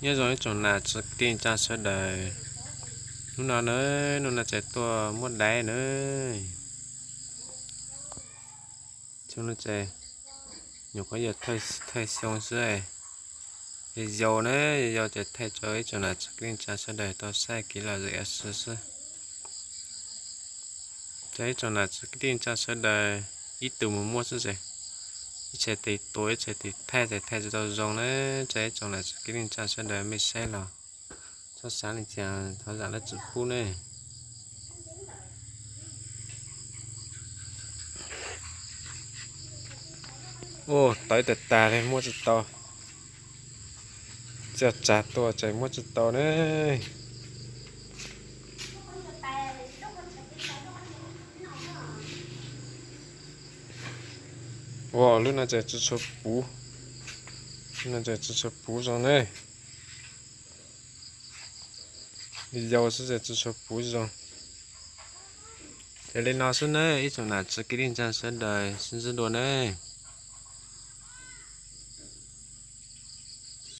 Nyob zoo ib tsoom nam txiv kwv tij neej tsa sawv daws. Hnub no na, hnub no ces tuaj muab daiv na. Xyoo no ces nyuam qhuav yog thawj xyoo xwb. Yog yau na, yog yau ces thaij rau ib tsoom nam txiv kwv tij neej tsa sawv daws tau saib kev lom zem xwb. Ces ib tsoom nam txiv kwv tij neej tsa sawv daws, ib tug mus muab xwb ces ib txhia tes tua ib txhia tes thaij ces thaij tsis tau zoo na. Ces ib tsoom nam txiv kwv tij neej tsa sawv daws mej saib los txhob xav li cas, thov zam lub txim pub ne. Ua tawv tag tag li muab tsis tau. Txiaj tsa tuaj ces muab tsis tau ne. Ua lub no ces tsis tshua puv, lub no ces tsis tshua puv zoo ne. Yau xwb ces tsis tshua puv zoo. Ces li no xwb ne, ib tsoom nam txiv kwv tij neej tsa sawv daws sib ntsib dua ne.